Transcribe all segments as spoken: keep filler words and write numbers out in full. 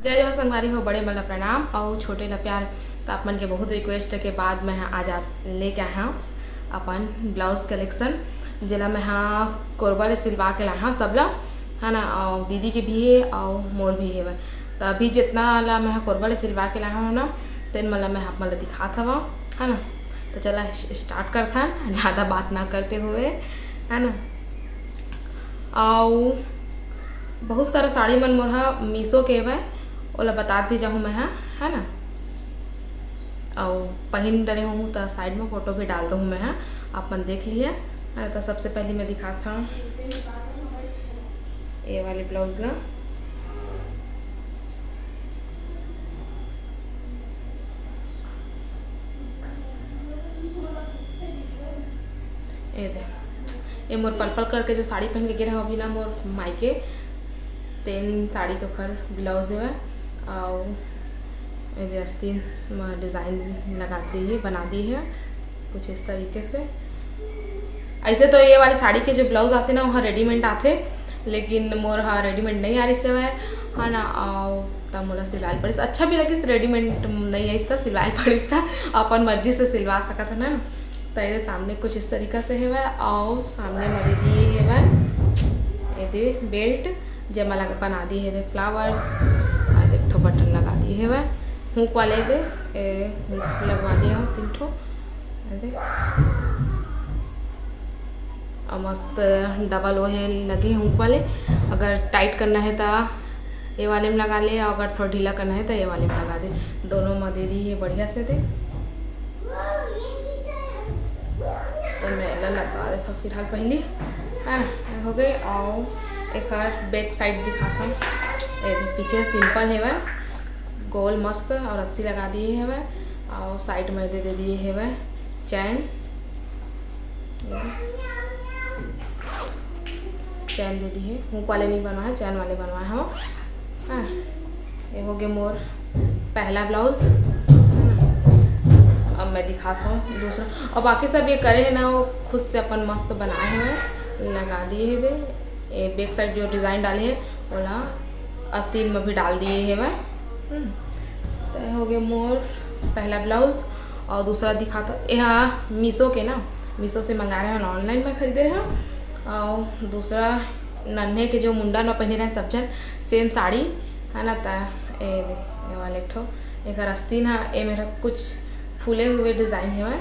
जय जोहार संगवारी हो, बड़े मन ला प्रणाम अउ छोटे ला प्यार। तो आप मन के बहुत रिक्वेस्ट के बाद मैं आज आप लेके आए हूँ अपन ब्लाउज कलेक्शन, जेला मैं हा कोरबा ले सिलवा के लाए हूँ सबला, है ना, अउ दीदी के भी है अउ मोर भी है। तो अभी जितना ला मैं हा कोरबा ले सिलवा के लाए हूँ ना, तेन मन ला मैं आप मन ला दिखात हवं, है ना। तो चला स्टार्ट करथन ज़्यादा बात ना करते हुए, है ना। अउ बहुत सारा साड़ी मन मोर हा मीशो के हवय, ओला बतात भी जाहूँ मैं हा, है ना। अउ पहिन डरे हूँ तो साइड में फोटो भी डाल दूँ मैं हा, आप मन देख लिया। है, तो सबसे पहले मैं दिखाता हूँ ये वाले ब्लाउज ला। ये दे, ये मोर पल पल करके जो साड़ी पहन के गे रहे अभी ना मोर मायके, तेन साड़ी के ऊपर ब्लाउज है, अउ ये दे आस्तीन म डिजाइन लगा दी है, बना दी है कुछ इस तरीके से। ऐसे तो ये वाली साड़ी के जो ब्लाउज आथे ना, वहाँ रेडीमेड आथे, लेकिन मोर हा रेडीमेड नहीं आ रही से, है ना। अउ त मोला सिलवाए पड़िस, अच्छा भी लगिस, रेडीमेड नहीं आइस त सिलवाए पड़िस, त अपन मर्जी से सिलवा सकत है ना। तो ये सामने कुछ इस तरीका से हेवय, अउ सामने में दे दिए हेवय ये दे बेल्ट, जेमा लगा बना दिए हे दे फ्लावर्स, अउ एक ठो बटन लगा दिए हेवय हुक वाले दे, ए, हुक लगवा दिए हूँ तीन ठो। ये दे, अउ मस्त डबल वो हे लगे हुक वाले। अगर टाइट करना है तो ये वाले में लगा ले, अउ अगर थोड़ा ढीला करना है तो ये वाले में लगा दे। दोनों में दे दी है बढ़िया से दे। तो मैं एला लगा देता हूँ फिलहाल पहली, हाँ, हो गई। अउ एक बैक साइड दिखाता हूँ, पीछे सिंपल है वह, गोल मस्त अउ रस्सी लगा दिए है वह, अउ साइड में दे दे दिए है वह चैन, चैन दे दी है। हुक वाले नहीं बनवाए, चैन वाले बनवाए हो। हाँ, ये हो गए मोर पहला ब्लाउज। अब मैं दिखाता हूँ दूसरा। और बाकी सब ये करे है ना, वो खुद से अपन मस्त बनाए हुए, लगा दिए है। ये बैक साइड जो डिजाइन डाले है, ओला आस्तीन में भी डाल दिए है मैं। हम्म, तो ये हो गए मोर पहला ब्लाउज। और दूसरा दिखाता, यहाँ मीशो के ना, मीशो से मंगा रहे हैं, ऑनलाइन में खरीदे रहे हैं। और दूसरा नन्हे के जो मुंडन में पहने रहे सब जन, सेम साड़ी है ना, ता ए दे, ये वाले एक ठो, एक आस्तीन है, ये मेरा कुछ फूले हुए डिजाइन है,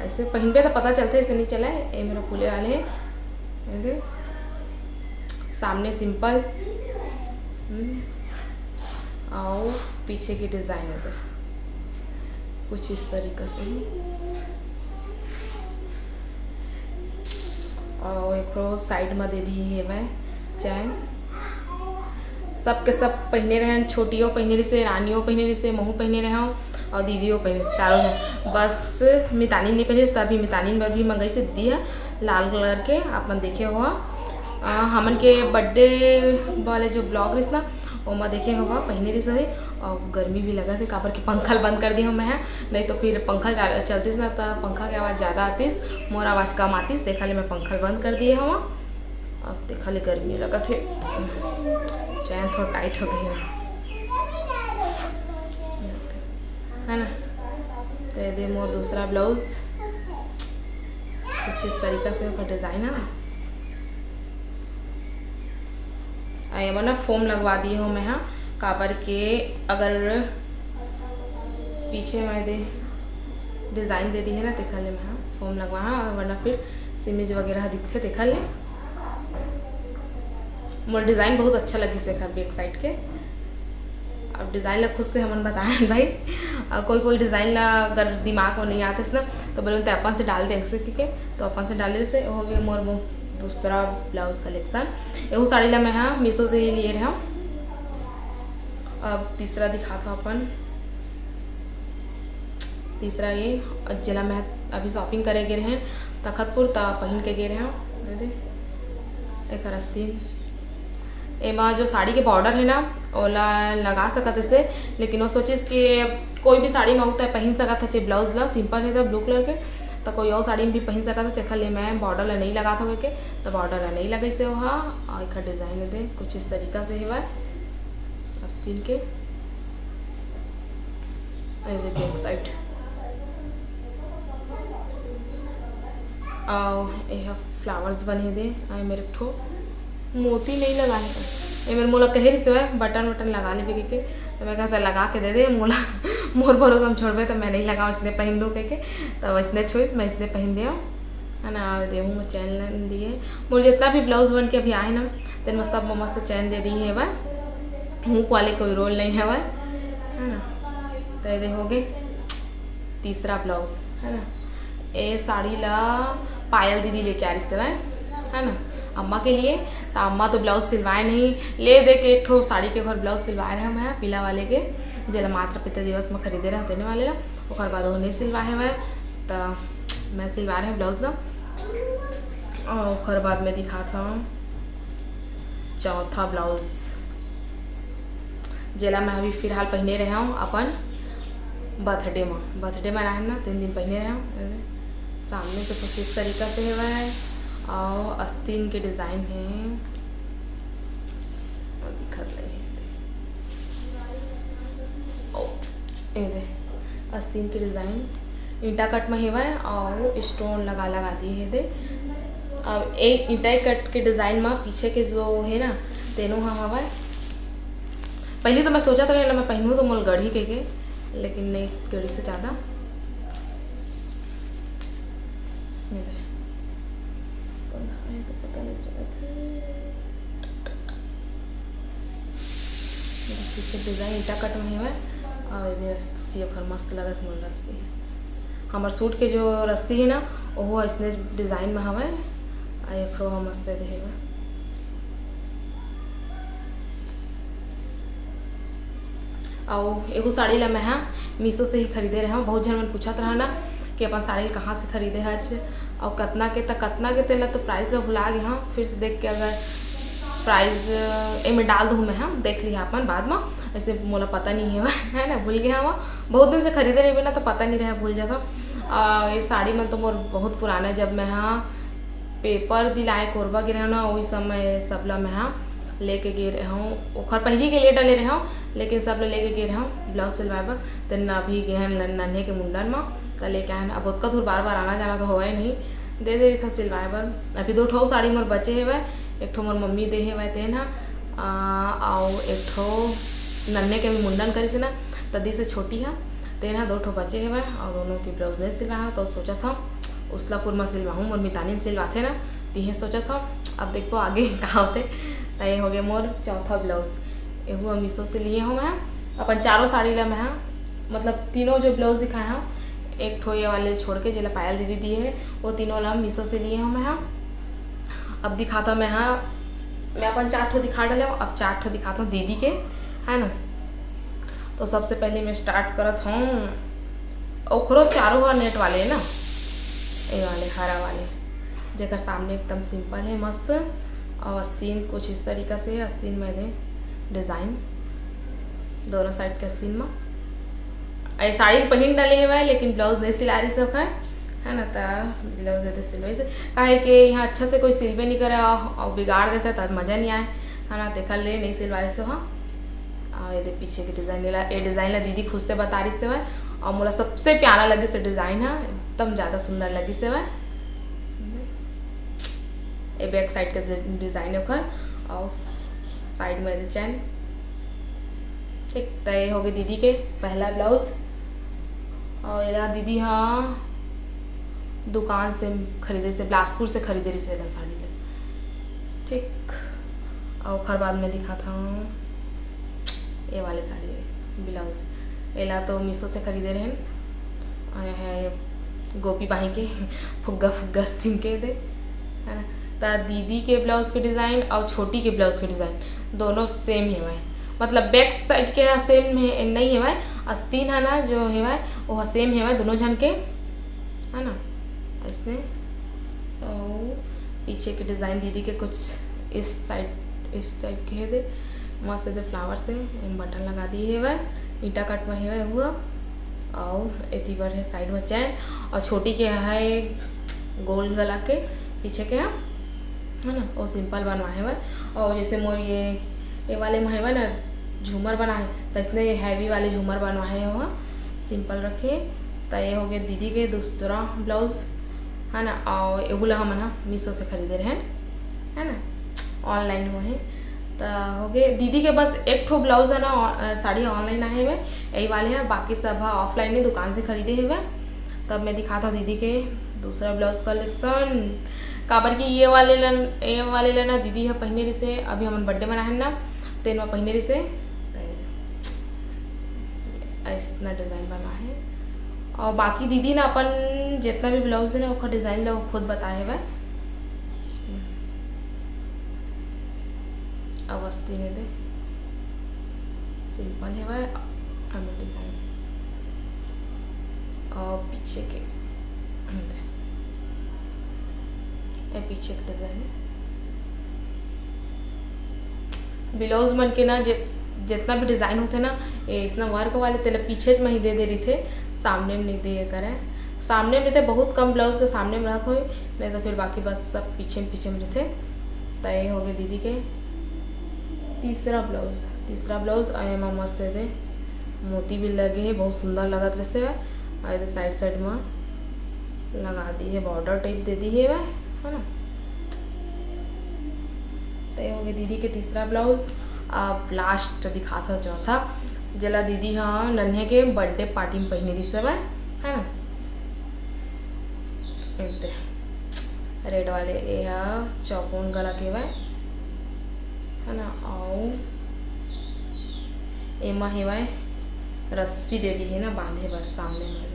ऐसे पहनबे तो पता चलते, ऐसे नहीं चला है, ये मेरा फूले वाले है, ये दे, सामने सिंपल, हम्म, और पीछे की डिजाइन है दे, कुछ इस तरीका से ही। और एक साइड में दे दी है मैं चैन। सबके सब पहने रहन, छोटियो पहने रहिसे, रानियो पहने रहिसे, महू पहने रहूँ और दीदियो पहने रहिसे, चारों ने। बस मितानी नहीं पहने रहिसे, अभी मितानी बर भी मंगाइसे दीदी है लाल कलर के, आप मन देखे हो। हमन के बर्थडे वाले जो ब्लॉग रहिस ना, ओमा देखे होगा पहने रहिस होही। और गर्मी भी लगत हे, काबर कि पंखा ल बंद कर दिए हूँ मैं, नहीं तो फिर पंखा चल- चलतिस ना, तो पंखा के आवाज़ ज़्यादा आतिस, मोर आवाज़ कम आतिस, तेखर ले मैं पंखा ल बंद कर दिए हूँ। अब तेखर ले गर्मी लगत हे, चैन थोड़ा टाइट हो गई है, है ना। तो ये दे मोर दूसरा ब्लाउज, कुछ इस तरीका से ओकर डिजाइन है। आ, एमा ना फोम लगवा दिए हो मैं हा, काबर के अगर पीछे मैं दे डिजाइन दे दी है ना, तेखर ले मैं हा फोम लगवा हा, और वरना फिर सिमिज वगैरह दिखथे, तेखर ले। मोर डिजाइन बहुत अच्छा लगिस एखर बैक साइड के। अब डिजाइन ला खुद से हमन बताएं भाई, और कोई कोई डिजाइन ला अगर दिमाग में नहीं आते ना, तो बोले तो अपन से डाल दे ऐसे, ठीक है। तो अपन से डाले से हो गए मोर वो दूसरा ब्लाउज कलेक्शन। एहू साड़ी ला मैं हा मीशो से ही लिए रहा। अब तीसरा दिखात हो अपन, तीसरा ये, जेला मैं अभी शॉपिंग करे गे रहे तखतपुर, त पहिन के गे रहे। ये दे, एकर आस्तीन, एमा जो साड़ी के बॉर्डर है ना, ओला लगा सकत हे से, लेकिन वो सोचिस कि कोई भी साड़ी में उतना पहिन सकत हे, चाहे ब्लाउज ला सिंपल है तो ब्लू कलर के, तो कोई और साड़ी में भी पहिन सकत हे, जेखर ले मैं बॉर्डर ला नहीं लगात हवे के, तो बॉर्डर ला नहीं लगाइसे ओहा। और एकर डिजाइन दे कुछ इस तरीका से हेवय आस्तीन के। ये दे back side। अउ ये ह flowers बने दे। अउ मेर एक ठो मोती नइ लगाए हे। ये मेर मोला कहे रिहिस हवय, button वटन लगा लेबे कहिके। त मैं कहत लगा के दे दे मोला, मोर भरोसा म छोड़बे त मैं नइ लगाव, अइसने पहिन लूँ कहिके। त वइसने छोइस, मैं अइसने पहिन देव, है ना। अउ देहू में चैन दिए, मोर जितना भी blouse बन के अभी आए ना, तेन में सब में मस्त चैन दे दी हवय। हुक वाले कोई role नइ हवय, है ना। त ये दे होगे तीसरा blouse, है ना। ए साड़ी ला पायल दीदी लेके आ रिहिस हवय, है ना, अम्मा के लिए। त अम्मा तो blouse सिलवाए नहीं, ले दे के एक ठो साड़ी के ओकर blouse सिलवाए रहे मैं पीला वाले के, जेला मातृ पितृ दिवस में खरीदे रहे तेने वाले ला। ओकर बाद वो नहीं सिलवाए हवय, त मैं सिलवा रहे blouse ला। अउ ओकर बाद में दिखात हव चौथा blouse, जेला मैं अभी फिलहाल पहिने रहे हव अपन birthday म। Birthday मनाए ना, तेन दिन पहिने रहे हव। सामने से कुछ इस तरीका से हवय, अउ आस्तीन के design हे, दिखत नहीं हे। ओ, ये दे, आस्तीन के design ईंटा cut म हेवय अउ stone लगा, लगा दिए हे दे। अब एक ईंटा cut के design म पीछे के जो हे ना, तेनो ह हवय। पहिली तो मैं सोचत रहेंव, एला मैं पहिनहूँ तो मोला गड़ही कहिके, लेकिन नहीं गड़िस हे ज़्यादा। ये दे। कोन हे तो पता नहीं चलत हे। पीछे design ईंटा cut में हवय, अउ ये दे रस्सी ओकर मस्त लगत हे मोला रस्सी। हमर suit के जो रस्सी हे ना, ओहो अइसने design में हवय। अउ ये खो ह मस्त दे हवय। अउ एहू साड़ी ला मैं ह Meesho से ही खरीदे रहे हव। बहुत झन मन पूछत रहा ना कि अपन साड़ी ला कहाँ से खरीदे हच अउ कतना के, त कतना के, तेला तो price ला भुला गे हव। फिर से देख के अगर price, एमे डाल दूँ मैं ह, देख लिहा अपन बाद म। ऐसे मोला पता नहीं हे, है ना, भूल गे हव। बहुत दिन से खरीदे रहिबे ना, तो पता नहीं रहे, भूल जाथव। अ, ये साड़ी मन तो मोर बहुत पुराना हे, जब मैं ह paper दिलाए कोरबा गे रहेंव ना, ओही समय सब ला मैं ह लेके गे रहेंव। ओखर पहिली के ले डले रहेंव, लेकिन सब ला लेके गे रहेंव blouse सिलवाए बर। तेन अभी गे हन नन्हे के मुंडन म, त लेके आए हन। अब ओतका दूर बार बार आना जाना तो होवय नहीं, दे दे रहिथव सिलवाए बर। अभी दो ठो साड़ी मोर बचे हेवय, एक ठो मोर मम्मी दे हेवय तेन ह, अ, अउ एक ठो नन्हे के मुंडन करिस ना, त दिस हे छोटी ह, तेन ह दो ठो बचे हेवय, अउ दोनों के blouse नहीं सिलवाए हव, तो सोचत हव उसलापुर म सिलवाहूँ, मोर मितानी सिलवाथे ना, तिहे सोचत हव। अब देखबो आगे का होथे। त ये होगे मोर चौथा blouse, एहू ह Meesho से लिए हव मैं। अपन चारों साड़ी ला मैं ह, मतलब तीनों जो blouse दिखाए हव, एक ठो ये वाले छोड़ के जेला पायल दीदी दिए हे, वो तीनों ला Meesho से लिए हव मैं ह। अब दिखात हव मैं ह, मैं अपन चार ठो दिखा डाले हव, अब चार ठो दिखात हव दीदी के, है ना। तो सबसे पहले मैं start करत हव, ओखरो चारों ह net वाले हे ना, ये वाले हरा वाले, जेकर सामने एकदम simple हे, मस्त। अउ आस्तीन कुछ इस तरीका से हे, आस्तीन में दे design दोनों side के आस्तीन में। ये साड़ी पहिन डाले हेवय, लेकिन blouse नहीं सिला रहिस ओखर, है ना, त blouse देते सिलवाइस हे। काहे कि यहाँ अच्छा से कोई सिलबे नहीं करे, अउ, अउ बिगाड़ देथे, त मजा नहीं आए, है ना, तेखर ले नहीं सिलवा रहिस हे। अउ ये दे पीछे के design ला, ये design ला दीदी खुद से बता रहिस हेवय, अउ मोला सबसे प्यारा लगिस हे design ह, एकदम ज़्यादा सुंदर लगिस हेवय। ये back side के जे design हे ओखर, अउ side में ये chain। ठीक, त ये होगे दीदी के पहला blouse। अउ एला दीदी ह दुकान से खरीदे से, बिलासपुर से खरीदे रहिस एला साड़ी ला। ठीक, अउ ओखर बाद में दिखात हव ये वाले साड़ी blouse। एला तो Meesho से खरीदे रहेन। आए हैं ये गोपी बाई के फुग्गा फुग्गा आस्तीन के दे, है ना। त दीदी के blouse के design अउ छोटी के blouse के design दोनों same हेवय, मतलब back side के ह same हे, नहीं हेवय, आस्तीन ह ना जो हेवय, वो ह same हेवय दोनों झन के, है ना, ऐसने। अउ पीछे के design दीदी के कुछ इस side, इस type के हे दे, मस्त दे flower से button लगा दिए हेवय, ईंटा cut में हेवय हुआ। अउ एती बर हे side में chain, अउ छोटी के हे गोल गला के पीछे के ह, है ना, वो simple बनवाए हेवय। अउ जैसे मोर ये, ये वाले में हेवय ना झूमर बनाए, त इसने heavy वाले झूमर बनवाए हे। सिंपल रखे। त ये हो गए दीदी के दूसरा ब्लाउज, है ना। और एहू ला हमन ह मीशो से खरीदे रहेन, है ना, ऑनलाइन हुए हे। त हो गए दीदी के बस एक ठो ब्लाउज है ना, ऑ-, अ, साड़ी ऑनलाइन आए हुए, यही वाले है, बाकी सब ह ऑफलाइन ही दुकान से खरीदे हुए। तब मैं दिखाता हूँ दीदी के दूसरा ब्लाउज कलेक्शन, काबर कि ये वाले ला, ये वाले ला ना दीदी ह पहिने रिसे, अभी हमन बर्थडे मनाए हन ना, तेन म पहिने रिसे, त ऐसना डिजाइन बना है। और बाकी दीदी ना अपन जितना भी ब्लाउज है ना, ओकर डिजाइन ला वो खुद बताए हवे। अवस्थी ने दे सिंपल है वह, अनु डिजाइन। और पीछे के, ये पीछे के डिजाइन है। ब्लाउज मन के ना जि-, जितना भी डिजाइन होते ना, ये इसना वर्क वाले तेला पीछे में ही दे दे रही थे, सामने में नहीं दे करे। सामने में तो बहुत कम ब्लाउज के सामने में रहत होई, नहीं तो फिर बाकी बस सब पीछे में, पीछे में रहिथे। त ये हो गए दीदी के तीसरा ब्लाउज, तीसरा ब्लाउज। और एमा मस्त दे मोती भी लगे है, बहुत सुंदर लगत रहिसे। और ये साइड साइड में लगा दी है, बॉर्डर टाइप दे दी है, है ना। त ये हो गए दीदी के तीसरा ब्लाउज। अब लास्ट दिखात हव चौथा, जेला दीदी ह नन्हे के बर्थडे पार्टी में पहिने रिहिस हवय, है ना। एक दे रेड वाले, ये ह चौकोन गला के हवय, है ना। अउ एमा हेवय रस्सी दे दी है ना बांधे बर सामने में।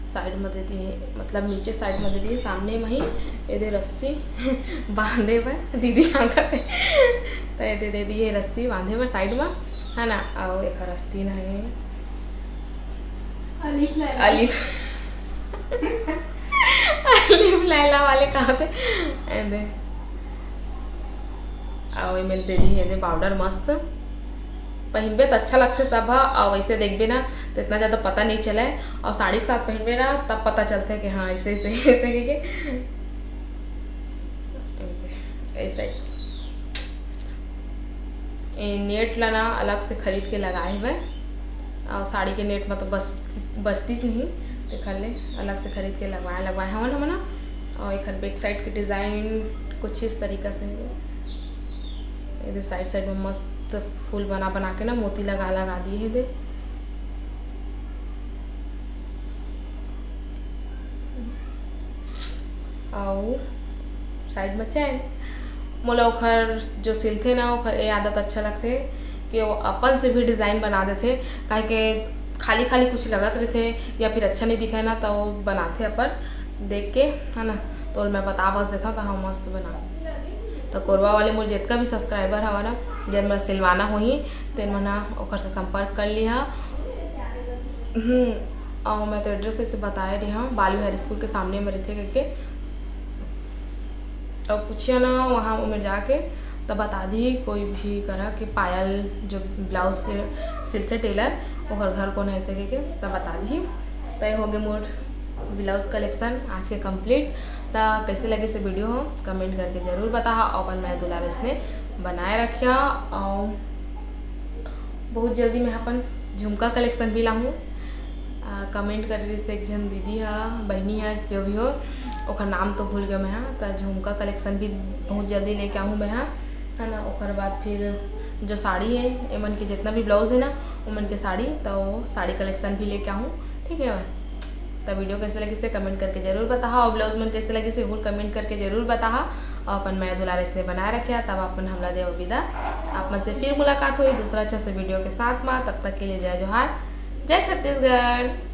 साइड में दे दिए, मतलब नीचे साइड में दे दिए, सामने में ही ये दे रस्सी बांधे बर दीदी सांगत है, तो ये दे, दे दिए रस्सी बांधे बर साइड में, है ना। और एक रस्सी ना है अलिफ लैला। अलिफ अलिफ लैला वाले का होते, ये दे। और ये मेरे दे दी है दे पाउडर मस्त, पहिनबे त अच्छा लगथे सब ह, और वैसे देखबे ना तो इतना ज़्यादा पता नहीं चले, और साड़ी के साथ पहिनबे ना तब पता चलथे कि हाँ ऐसे ऐसे ऐसे के, के ऐसे। ये नेट ला ना अलग से खरीद के लगाए हवे, और साड़ी के नेट में तो बस बचतीस नहीं, तेखर ले अलग से खरीद के लगवाए लगवाए हवन हमन। और एक बैक साइड के डिजाइन कुछ इस तरीका से है। ये साइड साइड में मस्त फूल बना बना के ना मोती लगा लगा दिए है दे। अउ साइड में चैन। मोला ओखर जो सिलथे ना, ओखर ये आदत अच्छा लगथे कि वो अपन से भी डिजाइन बना देथे, काहे के खाली खाली कुछ लगत रहिथे या फिर अच्छा नहीं दिखे ना, तो वो बनाथे अपन देख के, है ना। तो मैं बता बस देता, तो हाँ मस्त बना। तो कोरबा वाले मोर जितना भी सब्सक्राइबर हवा ना, जब मैं सिलवाना होही, तेन मन ह ओकर से संपर्क कर लिहा। हम्म, और मैं तो एड्रेस ऐसे बताए रही हूँ, बाल बिहारी स्कूल के सामने में रहिथे करके। और पूछिया ना वहाँ में जाके, तब बता दी कोई भी करा कि पायल जो ब्लाउज से सिलथे टेलर, ओकर घर कौन है ऐसे करके, तब बता दी। तय हो गए मोर ब्लाउज कलेक्शन आज के कंप्लीट। त कैसे लगे से वीडियो हो, कमेंट करके जरूर बताहा, और अपन मया दुलार इसने बनाए रखिया। और बहुत जल्दी मैं अपन झुमका कलेक्शन भी लाहूँ। आ, कमेंट कर रही से एक झन दीदी हा, बहनी हा, जो भी हो, ओकर नाम तो भूल गया मैं हा। त झुमका कलेक्शन भी बहुत जल्दी लेके आहूँ मैं हा, है ना। ओकर बाद फिर जो साड़ी है, एमन के जितना भी ब्लाउज है ना, ओमन के साड़ी, तो वो साड़ी कलेक्शन भी लेके आहूँ, ठीक है। त वीडियो कैसे लगी से कमेंट करके जरूर बताहा, और ब्लाउज मन कैसे लगी से हूँ कमेंट करके जरूर बताहा, और अपन मया दुलार इसने बनाए रखिया। तब अपन हमला देव विदा, आप मन से फिर मुलाकात होई दूसरा अच्छा से वीडियो के साथ में। तब तक के लिए जय जोहार, जय छत्तीसगढ़।